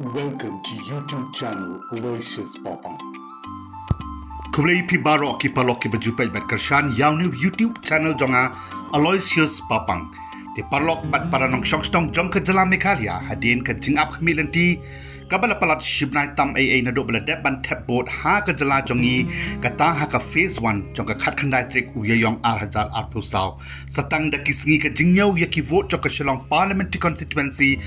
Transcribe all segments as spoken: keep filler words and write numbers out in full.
Welcome to YouTube channel Aloysius Papang. Khublei phi baroh ki paralok kiba ju peit bad kyrshan ïa u new YouTube channel jong nga, Aloysius Papang. Te paralok bad para nongshong shnong jong ka jylla Meghalaya, hadien ka jingap khmih lynti kaba la palat shibnai tam ei ei naduh ba la dep ban thep vote ha ka jylla jong ngi, kata ha ka phase one jong ka khatkhyndai tarik u Ïaïong ar hajar arphew saw. Sa tang da ki sngi ka jingngew ïa ki vote jong ka Shillong Parliamentary Constituency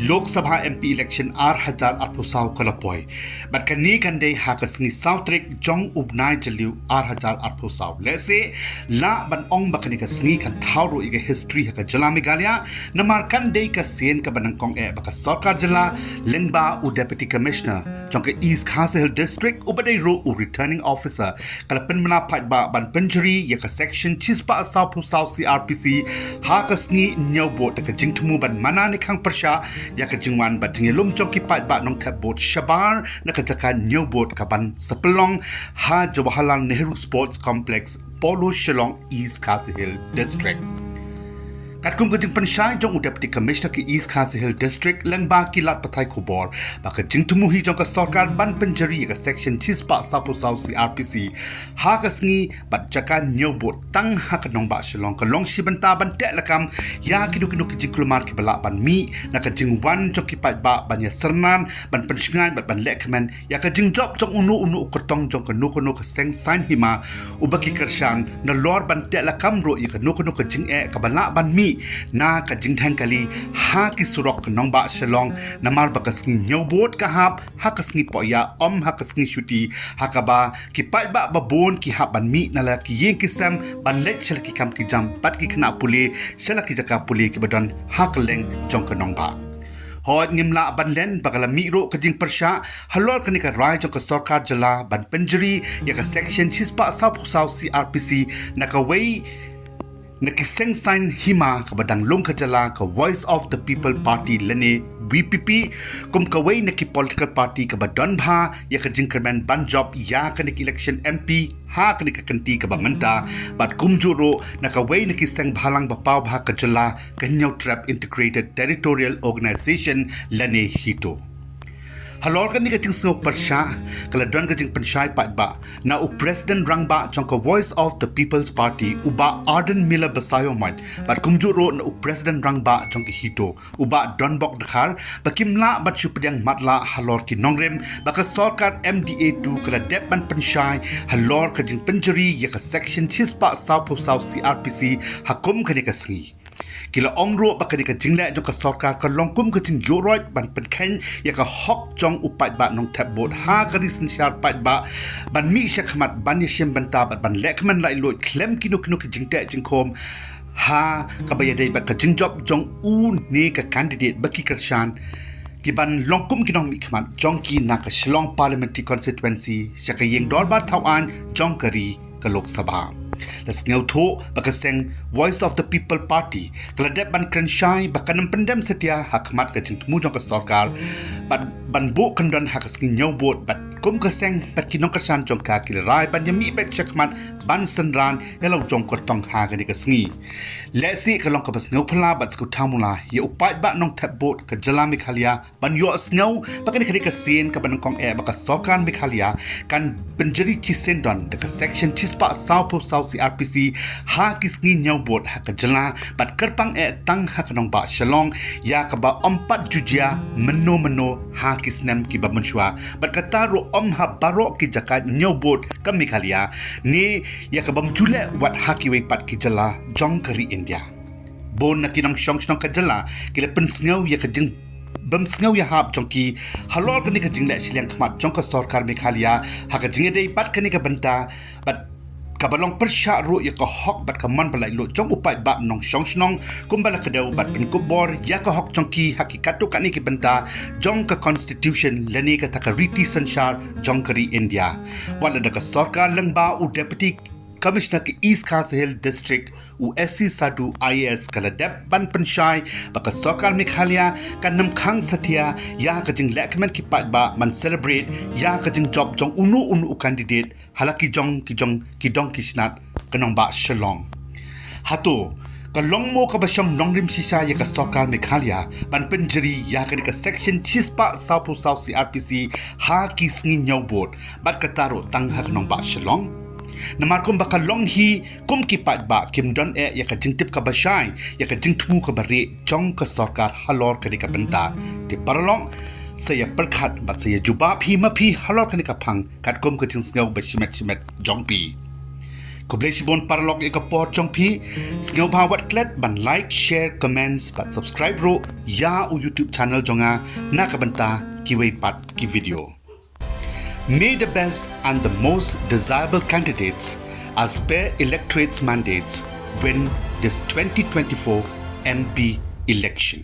Lok Sabha M P election ar hajar arphew saw ka la poi. Bad kane kan dei ha ka sngi saw tarik jong u bnai Jylliew ar hajar arphew saw. Lehse lah ban ong ba kane ka sngi kan thaw ruh ïa ka history ha ka jylla Meghalaya, namar kan dei ka sien kaba nyngkong eh ba ka sorkar jylla lyngba u Deputy Commissioner jong ka East Khasi Hills District uba dei ruh u Returning Officer ka la pynbna paidbah ban pynjari ïa ka section shispah sawphew saw C R P C ha ka sngi hynñiew vote da ka jingthmu ban mana ne khang pyrshah ïa ka jingwan bad jingïalum jong ki paidbah nongthep vote shabar na ka jaka hynñiew vote kaban sa pynlong ha Jawaharlal Nehru Sports Complex, Polo, Shillong, East Khasi Hills District. Katkum ka jingpynshai jong u Deputy Commissioner ka East Khasi Hills District lyngba ki lad pathai khubor ba ka jingthmu hi jong ka sorkar ban pynjari ïa ka section shispah sawphew saw C R P C ha ka sngi bad jaka hynñiew vote tang ha ka nongbah Shillong ka long shi bynta ban teh lakam ïa kino kino ki jingkulmar kiba lah ban mih na ka jingwan jong ki paidbah ban ïasyrnan, ban pynshngaiñ bad ban lehkmen ïa ka jingjop jong uno uno u kyrtong jong kano kano ka seng saiñ hima uba ki kyrshan, nalor ban teh lakam ruh ïa kano kano ka jingeh kaba lah ban mih na ka jingdheng kali ha ki surok ka nongbah Shillong, namar ba ka sngi hynñiew vote ka hap ha ka sngi pohïap, ym ha ka sngi shuti, ha kaba ki paidbah babun ki hap ban mih na la ki ïing ki sem ban leit sha la ki kam ki jam bad ki khynnah pule sha la ki jaka pule kiba don ha kylleng jong ka nongbah. Hooid, ngim lah ban len ba ka la mih ruh ka jingpyrshah halor kane ka rai jong ka sorkar jylla ban pynjari ïa ka section shispah sawphew saw C R P C na kawei na ki seng saiñ hima kaba dang lum ka jylla, ka Voice of the People Party lane V P P, kum kawei na ki political party kaba don bha ïa ka jingkyrmen ban jop ïa kane ka election M P ha kane ka kynti kaba mynta, bad kumjuh ruh na kawei na ki seng bhalang ba paw bha ka jylla, ka Hynñiewtrep Integrated Territorial Organization lane HITO. Halor kane ka jingsngew pyrshah ka la don ka jingpynshai paidbah na u President Rangbah jong ka Voice of the People's Party, u Bah Ardent Miller Basaiawmoit, bad kumjuh ruh na u President Rangbah jong ka HITO, u Bah Donbok Dkhar, ba kim lah ban shu pdiang matlah halor ki nongrim ba ka sorkar M D A two ka la dep ban pynshai halor ka jingpynjari ïa ka section shispah sawphew saw C R P C ha kum kane ka sngi. Ki la ong ruh ba kane ka jingleh jong ka sorkar ka long kum ka jingïuhroit ban pynkheiñ ïa ka hok jong u paidbah nongthep vote ha ka ri synshar paidbah ban mih shakhmat ban ïashim bynta bad ban lehkmen laitluid khlem kino kino ki jingteh jingkhum, ha kaba ïadei bad ka jingjop jong u ne ka candidate ba ki kyrshan, ki ban long kum ki nongmihkhmat jong ki na ka Shillong Parliamentary Constituency sha ka ïing dorbar thaw aiñ jong ka ri, ka Lok Sabha. La sngewthuh ba ka seng Voice of the People Party ka la dep ban kren shai ba kan ym pyndem satia ha khmat ka jingthmu jong ka sorkar bad ban buh kyndon ha ka sngi hynñiew vote, bad kum ka seng bad ki nongkyrshan jong ka ki la rai ban ïamih beit shakhmat ban synran ïa la u jong kyrtong ha kane ka sngi. Lehse ka long kaba sngewphylla bad sngewthamula ïa u paidbah nongthep vote ka jylla Meghalaya ban ïohsngew ba kane ka dei ka sien kaba nyngkong eh ba ka sorkar Meghalaya kan pynjari shisien don da ka section shispah sawphew saw C R P C ha ki sngi hynñiew vote ha ka jylla, bad kyrpang eh tang ha ka nongbah Shillong, ïa kaba ym pat ju jia mynno mynno ha ki snem kiba mynshuwa, bad kata ruh ym ha baroh ki jaka hynñiew vote ka Meghalaya, ne ïa kaba ym ju leh wat ha kiwei pat ki jylla jong ka ri India. Bun na ki nongshong shnong ka jylla ki la pynsngew ïa ka jing bym sngew ïahap jong ki halor kane ka jingleh shiliang khmat jong ka sorkar Meghalaya ha ka jingïadei bad kane ka bynta, bad kaba long pyrshah ruh ïa ka hok bad ka mon ba laitluid jong u paidbah nongshong shnong, kumba la kdew ban pynkup bor ïa ka hok jong ki ha ki katto katne ki bynta jong ka constitution lane kata ka riti synshar jong ka ri India. Wat la da ka sorkar lyngba u Deputy Commissioner ka East Khasi Hills District, u S C Sadhu I A S, ka la dep ban pynshai ba ka sorkar Meghalaya kan ym khang satia ïa ka jinglehkmen ki paidbah ban celebrate ïa ka jingjop jong uno uno u candidate ha la ki jong ki jong ki dong ki snat ka nongbah Shillong. Hato Ka long mo kaba shong nongrim shisha ïa ka sorkar Meghalaya ban pynjri ïa kane ka section shispah sawphew saw C R P C ha ki sngi ñiewbud, bad kata ruh tang ha ka nongbah Shillong. Namar kumba ka long hi, kum ki paidbah kim don eh ïa ka jingtip kaba shai ïa ka jingthmu kaba rieh jong ka sorkar halor kane ka bynta. Te paralok, sa ïa pyrkhat bad sa ïa jubab hi ma phi halor kane ka phang katkum ka jingsngew ba shimet shimet jong phi. Khublei shibun paralok ïa ka por jong phi. Sngewbha wat klet ban like, share, comments bad subscribe ruh ïa u YouTube channel jong nga na ka bynta kiwei pat ki video. May the best and the most desirable candidates as per electorate's mandates win this twenty twenty-four M P election.